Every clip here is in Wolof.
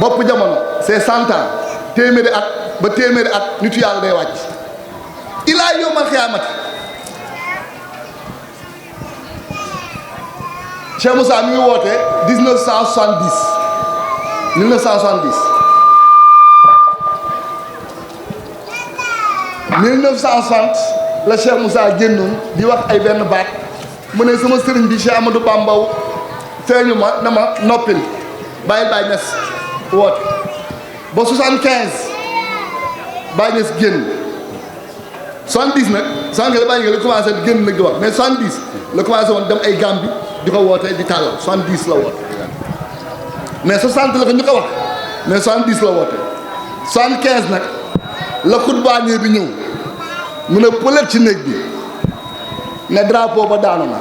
bopp jamono c'est 100 ans téeméeri at ba téeméeri at nitu yàlla day wàcc ilaa yawmal xiyaamati. Cheikh Moussa mi ngi woote 1970 1960 la Cheikh Moussa génnoon di wax ay benn baat mu ne sama sëriñ bi Cheikh Amadou Bamba feeñu ma na ma noppil bàyyil Baye Niass woote ba 75 Baye Niass génn 70 nag 70 la Baye Niass la commencé di génn nag di wax mais 70 la commencé woon dem ay Gambie di ko woote di tàllal 70 la woote mais 60 la ko ñu ko wax mais 70 la woote 75 nag la xutbaanee bi ñëw mu ne pëlët ci néeg bi ne drapeau ba daanu na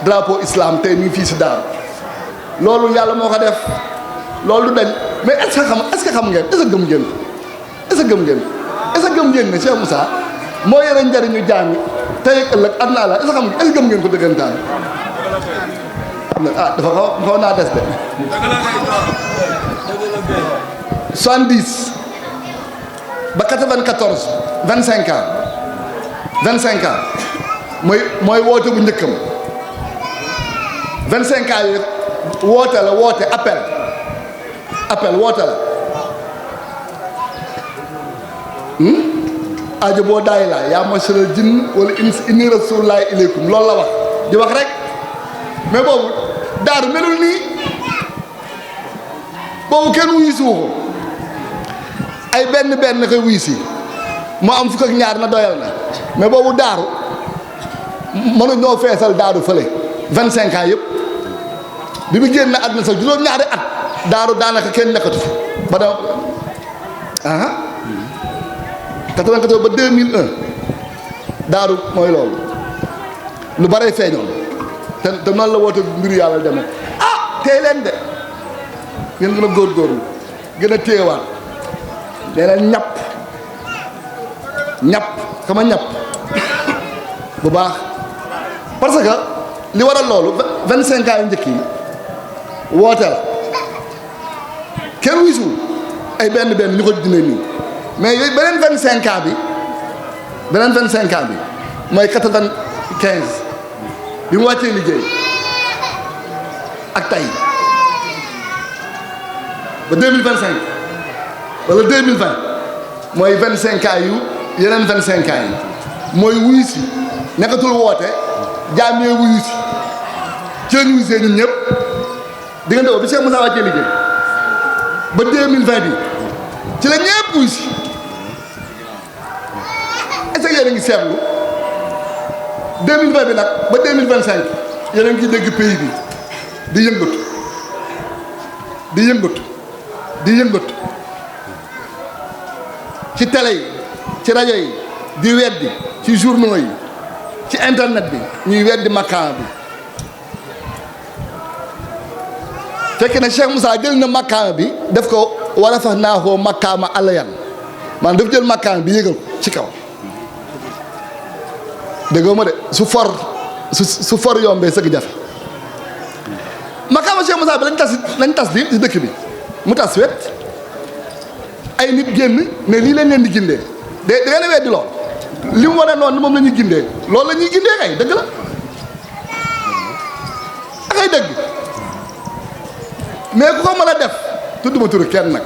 drapeau islam tey mi ngi fii si daaru loolu yàlla moo ko def loolu du dañ mais est-ce que xam ngeen est-ce que gëm ngeen est-ce que gëm ngeen est-ce que gëm ngeen ne Cheikh Moussa moo yore njariñu jaam yi tey ak ëllëg at naa la est-ce que gëm ngeen ko dëggantaan ah dafa xaw naa des de 70 ba 94 25 ans mooy woote bu njëkkam 25 ans yi woote la woote appel woote la aajo boo daay laa yaa masharal jinn wala inni rasulullahi ilaykum loolu la wax di wax rek mais boobu daaru melul nii boobu kenn wuyu si ko ay benn koy wuyu si mu am fukk ak ñaar na doyal na mais boobu daaru mënu ñoo feesal daaru fële 25 ans yëpp bi mu génn àdduna sax juróom-ñaari at daaru daanaka kenn nekkatu fi ba da 94 ba 2001 daaru mooy loolu lu bare feeñoon te noonu la woote mbiru yàlla demee tey leen de ngeen gën a góorgóorlu gën a téewaat nee leen ñàpp xama ñàpp bu baax parce que li waral loolu 25 ans yu njëkk yi woote la kenn wisuwul ay benn ñu ko dina nii mais yooyu beneen 25 ans bi mooy 95 bi mu wàccee liggéey ak tey ba 2025 wala 2020 mooy 25 ans yu yeneen 25 ans yi mooy wuyu si nekkatul woote jaam ñooy wuyu si ci lañu wuyu see ñun ñëpp diggante boobu bi Cheikh Moussa wàccee liggéey ba 2020 bi ci la ñëpp wuyu si est-ce que yéen a ngi seetlu 2020 bi nag ba 2025 yéen a ngi dégg pays bi di yëngatu ci télé yi ci rajo yi di weddi ci journaux yi ci internet bi ñuy weddi makkaan bi fekk na Cheikh Moussa jël na makkaan bi def ko war a fax naaxoo makkaama alayan maanaam daf jël makkaan bi yëgal ko ci kaw déggoo ma de su for yombee sëgg jafe makkaama Cheikh Moussa bi lañ tas di si dëkk bi mu tas wet ay nit génn ne lii leen di gindee da ngeen a weddi lool li mu wane noonu moom la ñuy gindee loolu la ñuy gindee kay dëgg la akay dëgg mais ku ko mën a def tudd ma tur kenn nag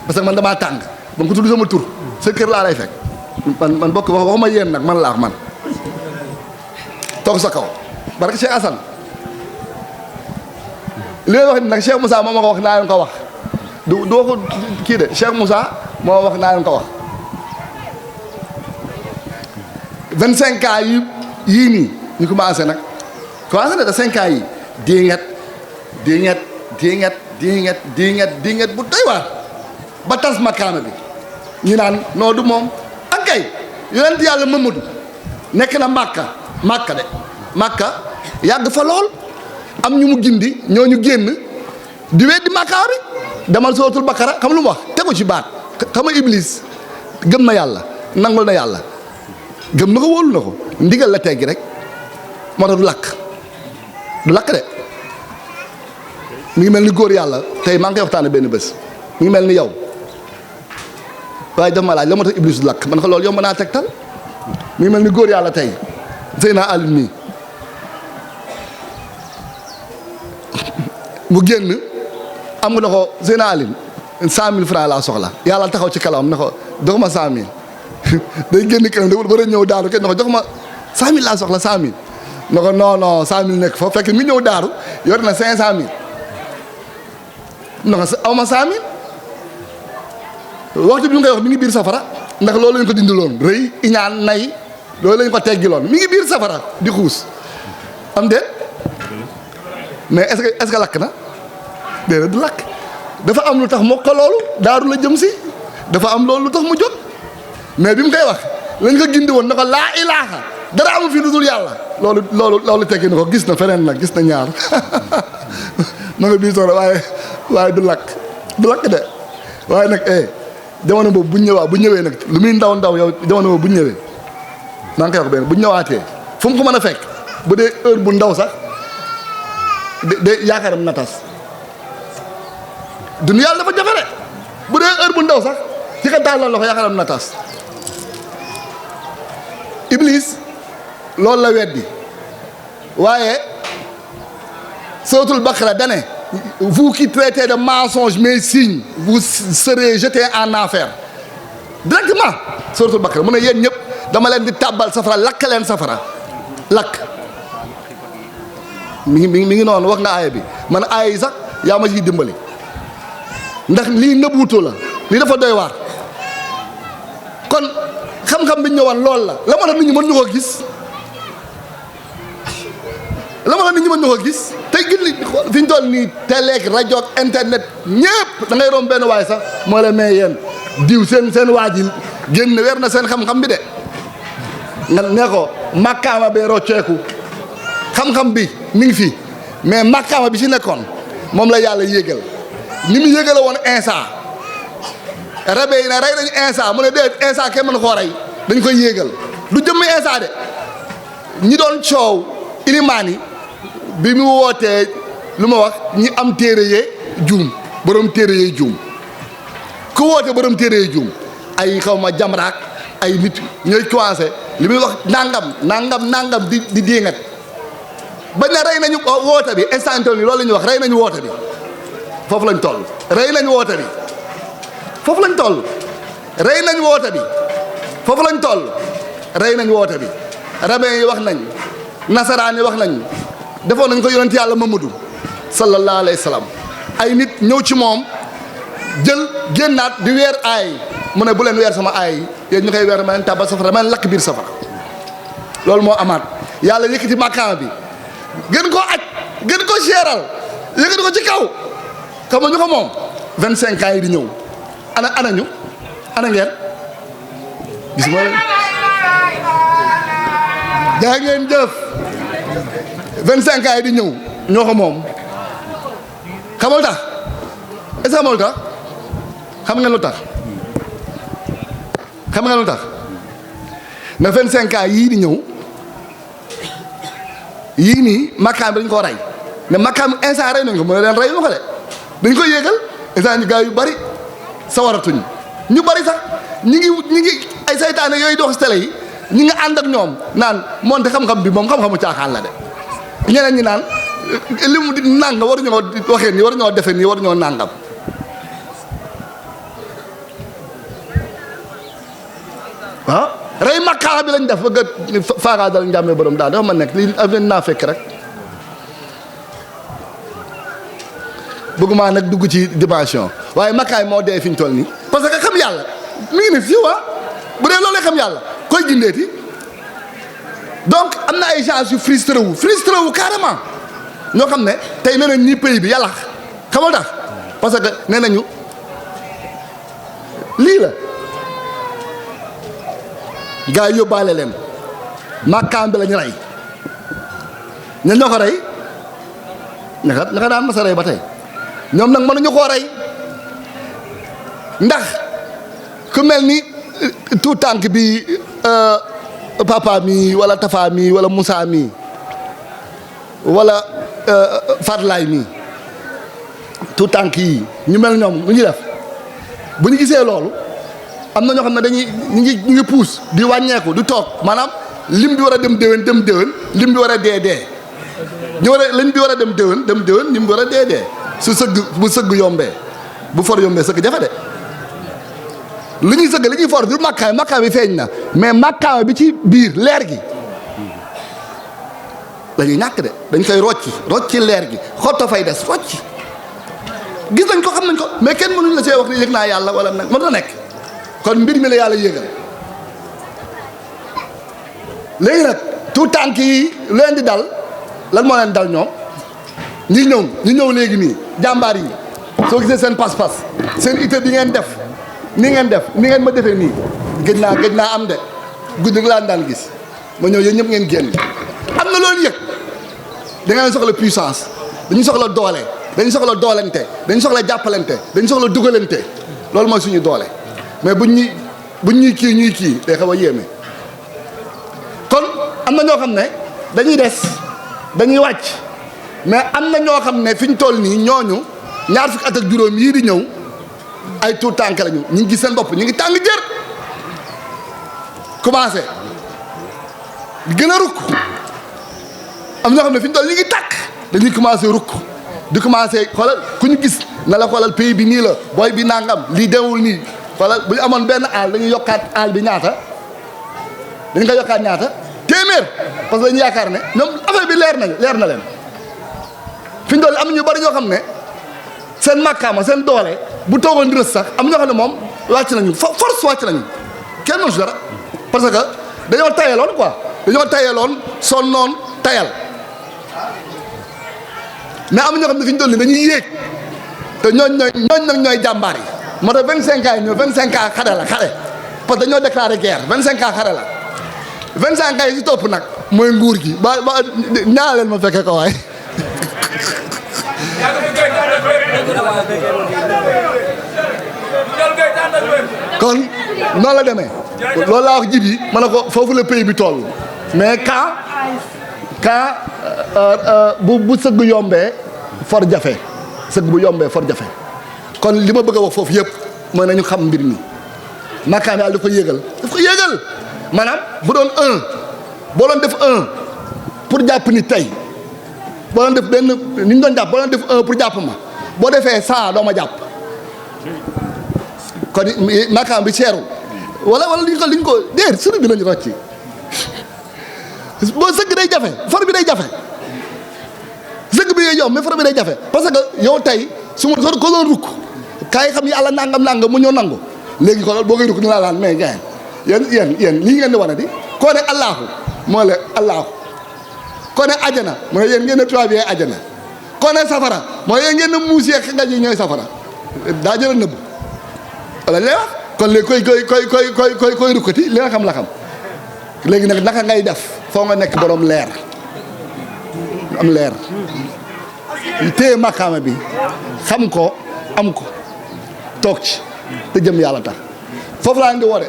parce que man damaa tàng ba nga ko tudd sama tur sa kër laa lay fekk man bokk waxuma yéen nag man laax man toog sa kaw barke Cheikh Assane li may wax ni nag Cheikh Moussa moo ma ko wax naa leen ko wax du waxu kii de Cheikh Moussa moo wax naa leen ko wax 25 ans yii nii ñu commencé nag commencé na de 5 ans yi diinget bu doy waar ba tas makaama bi ñu naan noo du moom ak kay yonent yàlla Mamadou nekk na Màkka yàgg fa lool am ñu mu gindi ñooñu génn di weddi makaama bi demal suratul Bakara xam lu mu wax tegu ci baat xam nga Iblis gëm na yàlla nangul na yàlla gëm na ko wóolu na ko ndigal la teggi rek moo tax du lakk de mi ngi mel ni góor yàlla tey maa ngi koy waxtaane benn bés mi ngi mel ni yow waaye daf ma laaj la moo tax iblis du lakk man ko loolu yomb naa tegtal mi ngi mel ni góor yàlla tey Zeyna Aline mii mu génn am nga ne ko Zeyna Aline 100 000 francs laa soxla yàlla taxaw ci kalam ne ko jox ma 100 000 day génn kanam da war a ñëw daaru kenn ne ko jox ma 100 000 laa soxla 100 000 ne ko non non 100 000 nekk foofu fekk mi ñëw daaru yor na 500 000 ne ko aw ma 100 000 waxtu bi ngay wax mi ngi biir safara ndax loolu lañ ko dindiloon rëy iñaan nay loolu lañ ko teggiloon mi ngi biir safara di xuus am déet mais est-ce que lakk na déedéet du lakk dafa am lu tax moo ko loolu daaru la jëm si dafa am loolu lu tax mu jóg mais bi mu koy wax lañ ko gindi woon na ko laa ilaaha dara amul fi lu dul yàlla loolu teggi na ko gis na feneen nag gis na ñaar ma nga biir soxla waaye du lakk de waaye nag jamono boobu bu ñëwee nag lu muy ndaw yow jamono boobu bu ñëwee maa ngi koy wax benn bu ñëwaatee fu mu ko mën a fekk bu dee heure bu ndaw sax de yaakaaram na tas dund yàlla dafa jafe de bu dee heure bu ndaw sax ci ka daal la loxo yaakaaram na tas Iblis loolu la weddi waaye suratul Baqara dane vous qui traitez de mensonges mes signes vous serez jetés en enfer directement suratul Baqara mu ne yéen ñëpp dama leen di tàbbal safara lakk leen safara lakk mi ngi noonu wax nga aaya bi man aaya yi sax yaa ma ciy dimbali ndax lii nëbbuutu la lii dafa doy waar kon xam-xam bi ñu ñëwoon loolu la moo tax nit ñi mën ñu ko gis te gis fi ñu toll nii télé rajo ak internet ñëpp da ngay romb benn waay sax moo la may yéen diw seen waa ji génn weer na seen xam-xam bi de nga ne ko màkkaama bee rocceeku xam-xam bi mi ngi fi mais màkkaama bi ci nekkoon moom la yàlla yéegal ni mu yéegale woon Insa rabe yi ne rey nañu Insa mu ne déet Insa kenn mën koo rey dañ koy yéegal du jëmmi Insa de ñi doon coow ilimaan yi bi mu wootee lu ma wax ñi am téere yee juum borom téere yee juum ku woote borom téere yee juum ay xaw ma jamraak ay nit ñooy commencé li muy wax nangam di déngat bañ ne rey nañu woote bi instant ni loolu la ñuy wax rey nañu woote bi foofu lañ toll rey nañu woote bi foofu lañ toll rey nañu woote bi foofu lañ toll rey nañu woote bi rabbin yi wax nañ nasaraan yi wax nañ defoon nañ ko yonent yàlla Mamadou sallallahu alayhi wa sallam ay nit ñëw ci moom jël génnaat di weer aay mu ne bu leen weer sama aay yéen ñu koy weer ma leen tàbbal safara ma leen lakk biir safara loolu moo amaat yàlla yëkkati màkkaama bi gën koo aj gën ko seeral yëkkati ko ci kaw xam nga ñu ko moom 25 ans yi di ñëw ana ñu ana ngeen gis nga jaa ngeen jëf 25 ans yi di ñëw ñoo ko moom xamal tax est-ce que xamal tax xam ngeen lu tax xam ngeen lu tax na 25 ans yii di ñëw yii nii makkaam bi dañ koo rey ne makkaam instant rey nañ ko mu ne leen rey ñu ko de dañ koy yéegal instant ñu gaa yu bari sawaratuñ ñu bari sax ñi ngi ay saytaane yooyu dox si télé yi ñi nga ànd ak ñoom naan moonte xam-xam bi moom xam-xamu caaxaan la de ñeneen ñi naan li mu di nàngam waruñoo waxee nii waruñoo defee nii waruñoo nàngam ah rey makkaama bi lañ def ba nga faagaa dal njàmmee borom daal dafa ma nekk li af leen naa fekk rek bëgguma nag dugg ci dimension waaye makkaay moo dee fi ñu toll nii parce que xam yàlla mi ngi ne fii bu dee loolu xam yàlla koy gindeeti donc am na ay gens yu frustré wu carrément ñoo xam ne tey nee nañ ñi pays bi yàlla xamal tax parce que nee nañu lii la gaa yi yóbbaale leen makkaam bi lañu rey ñan ñoo ko rey ñaka daan masa rey ba tey ñoom nag mënuñu koo rey ndax ku mel ni tout tànk bi papa mi wala Tafa mi wala Moussa mi wala Fadlaay mi tout tànk yi ñu mel ñoom lu ñuy def bu ñu gisee loolu am na ñoo xam ne dañuy ñu ngi puus di wàññeeku di toog maanaam lim bi war a dem déwén lim bi war a dee lim bi war a dem déwén lim bi war a dee su sëgg bu sëgg yombee bu for yombee sëgg jafe de li ñuy sëgg li ñuy for du makkaay bi feeñ na mais makkaay bi ci biir leer gi dañuy ñàkk de dañ koy rocci leer gi xotto fay des rocci gis nañ ko xam nañ ko mais kenn mënuñ la see wax ni yëg naa yàlla wala nag mën na nekk kon mbir mi la yàlla yëgal léegi nag tout tànk yi leen di dal lan moo leen dal ñoom ñi ñëw léegi nii jàmbaar yi soo gisee seen pas-pas seen ité bi ngeen def ni ngeen ma defee nii gëj naa am de guddi laa daan gis ma ñëw yéen ñëpp ngeen génn am na loolu yëg da ngeen soxla puissance dañu soxla doole dañu soxla doolante dañu soxla jàppalante dañu soxla dugalante loolu mooy suñu doole mais buñ ñuy kii day xaw a yéeme kon am na ñoo xam ne dañuy des dañuy wàcc mais am na ñoo xam ne fi ñu toll nii ñooñu ñaar fukki at ak juróom yii di ñëw ay tuut tànk lañu ñu ngi gis seen bopp ñu ngi tàng jër commencé di gën a rukk am ñoo xam ne fi ñu toll ñu ngi tàkk dañuy commencé rukk di commencé xoolal ku ñu gis na la xoolal pays bi nii la booy bi nangam lii deewul nii xoolal bu ñu amoon benn aal dañuy yokkaat aal bi ñaata dañu koy yokkaat ñaata téeméer parce que dañu yaakaar ne ñoom affaire bi leer na leen fi ñu toll am ñu bari ñoo xam ne seen màkkaama seen doole bu toogoon di rës sax am ñoo xam ne moom wàcc nañu force wàcc nañu kenn mënu si dara parce que dañoo tayaloon quoi dañoo tayaloon sonnoon tayal mais am ñoo xam ne fi ñu toll nii dañuy yéeg te ñooñ nag ñooy jàmbaar yi moo tax 25 ans yi ñëw 25 ans xare la xare parce que dañoo déclaré guerre 25 ans xare la 25 ans yi si topp nag mooy nguur gi ba ñaanal leen ma fekkee ko waay kon noonu la demee loolu laa wax jibi ma ne ko foofu la pays bi toll mais quand bu sëgg yombee for jafe sëgg bu yombee for jafe kon li ma bëgg a wax foofu yëpp mooy nañu xam mbir mi makkaam yàlla daf ko yéegal maanaam bu doon boo doon def pour jàpp ni tey boo doon def benn ni ñu doon jàpp boo doon def pour jàpp ma boo defee 100 doo ma jàpp kon makkaam bi seerul wala liñ ko déer sëriñ bi lañu rocci boo sëgg day jafe for bi day jafe sëgg bi yooyu yow mais for bi day jafe parce que yow tey su ma ko doon rukk kaay xam yàlla nangam mu ñëw nangu léegi ko boo koy rukk ni laa laan mais gars yéen lii ngeen di wane di koo ne allaahu moo le allaahu koo ne ajana mooy yéen ngeen ne tubaab yi ajana koo ne safara mooy yéen ngeen ne muus yeeg ngaj yi ñooy safara daa jëla nëbb wala lay wax kon léegi koy rukkati li nga xam la xam léegi nag naka ngay def foo nga nekk borom leer am leer téye makaama bi xam ko am ko toog ci te jëm yàlla tax foofu laa leen di woote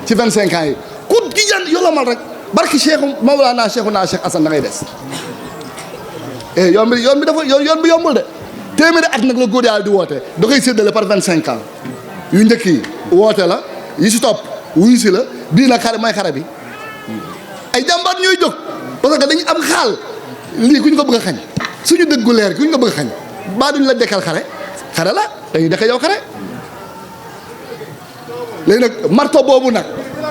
ci 25 ans yi ku gi yan yolomal rek barki Cheikh Mawlana Cheikhouna Cheikh Assane da ngay des yoon bi dafa yoon bi yombul de téeméeri at nag la góor yàlla di woote da koy séddale par 25 ans yu njëkk yi woote la yi si topp wuyu si la bii nag xare mooy xare bi ay jàmbaar ñooy jóg parce que dañu am xaal lii ku ñu ko bëgg a xañ suñu dëggu leer ku ñu ko bëgg a xañ baa duñ la dekkal xare la dañuy dekkal yow xare léegi nag marto boobu nag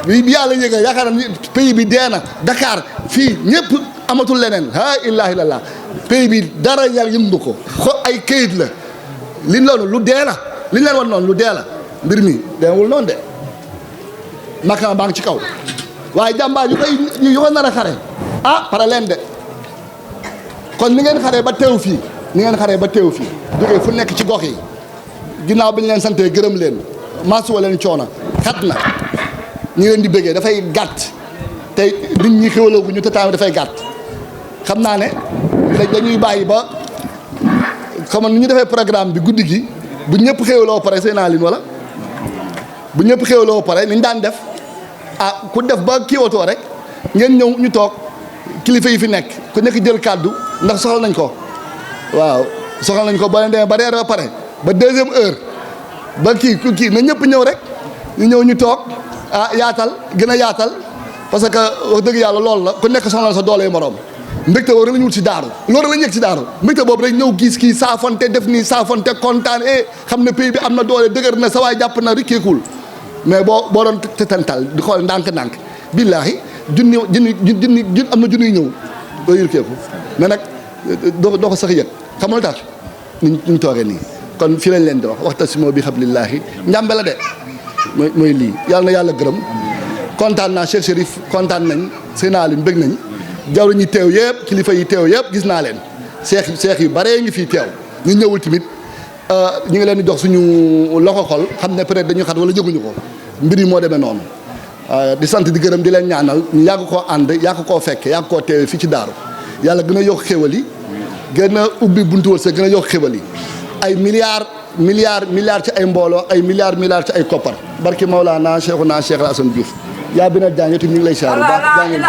bi yàlla yëgal yaakaar na pays bi dee na Dakar fii ñëpp amatul leneen ha ilaha illallah pays bi dara yàlla yëngu ko ay këyit la li loolu lu dee la li leen wan noonu lu dee la mbir mi deewul noonu de makkaan baa ngi ci kaw waaye jàmbaar yu ko nar a xare pare leen de kon ni ngeen xaree ba teew fii jógee fu nekk ci gox yi ginnaaw bi ñu leen santee gërëm leen maasuwa leen coono xat na ñi leen di bëggee dafay gàtt tey nit ñi xéwaloogu ñu te temps dafay gàtt xam naa ne dañuy bàyyi ba comme ni ñu defee programme bi guddi gi bu ñëpp xéwaloo pare seen naa lin wala bu ñëpp xéwaloo pare ni ñu daan def ku def ba kiiwatoo rek ngeen ñëw ñu toog kilifa yi fi nekk ku nekk jël kàddu ndax soxla nañ ko waaw soxla nañ ko ba leen demee ba reer ba pare ba 2e heure ba kii na ñëpp ñëw rek ñu ñëw ñu toog yaatal gën a yaatal parce que wax dëgg yàlla loolu la ku nekk soxla sa doole morom mbégte boobu rek la ñu wut si daaru loolu la ñu yëg si daaru mbégte boobu rek ñëw gis kii saafonte def nii saafonte kontaan xam ne pays bi am na doole dëgër na sa waay jàpp na rikkeekul mais boo doon tetantal di xool ndànk-ndànk billaahi junni am na junniy ñëw doo yurkeeku mais nag doo ko sax yëg xamal tax ñu toogee nii kon fii lañ leen di wax waxtasimoo bi hablillaahi njàmbe la de mooy lii yàlla na yàlla gërëm kontaan naa Cheikh Chérif kontaan nañ seen alim bëgg nañ jaww ñi teew yëpp kilifa yi teew yëpp gis naa leen seex yu bare ngi fii teew ñu ñëwul tamit ñu ngi leen di jox suñu loxo xol xam ne peut-être dañu xat wala yëguñu ko mbir yi moo demee noonu di sant di gërëm di leen ñaanal ñu yàgg koo ànd yàgg koo fekke yàgg koo teewe fii ci daaru yàlla gën a yokk xéwal yi gën a ubbi buntu wërsëg gën a yokk xéwal yi ay milliards ci ay mbooloo ay milliards ci ay koppar barki Maolana Cheikhuna Cheikh Assane Diouf yaa bi na jànge te ñu ngi lay siyaare baax jaa ngeen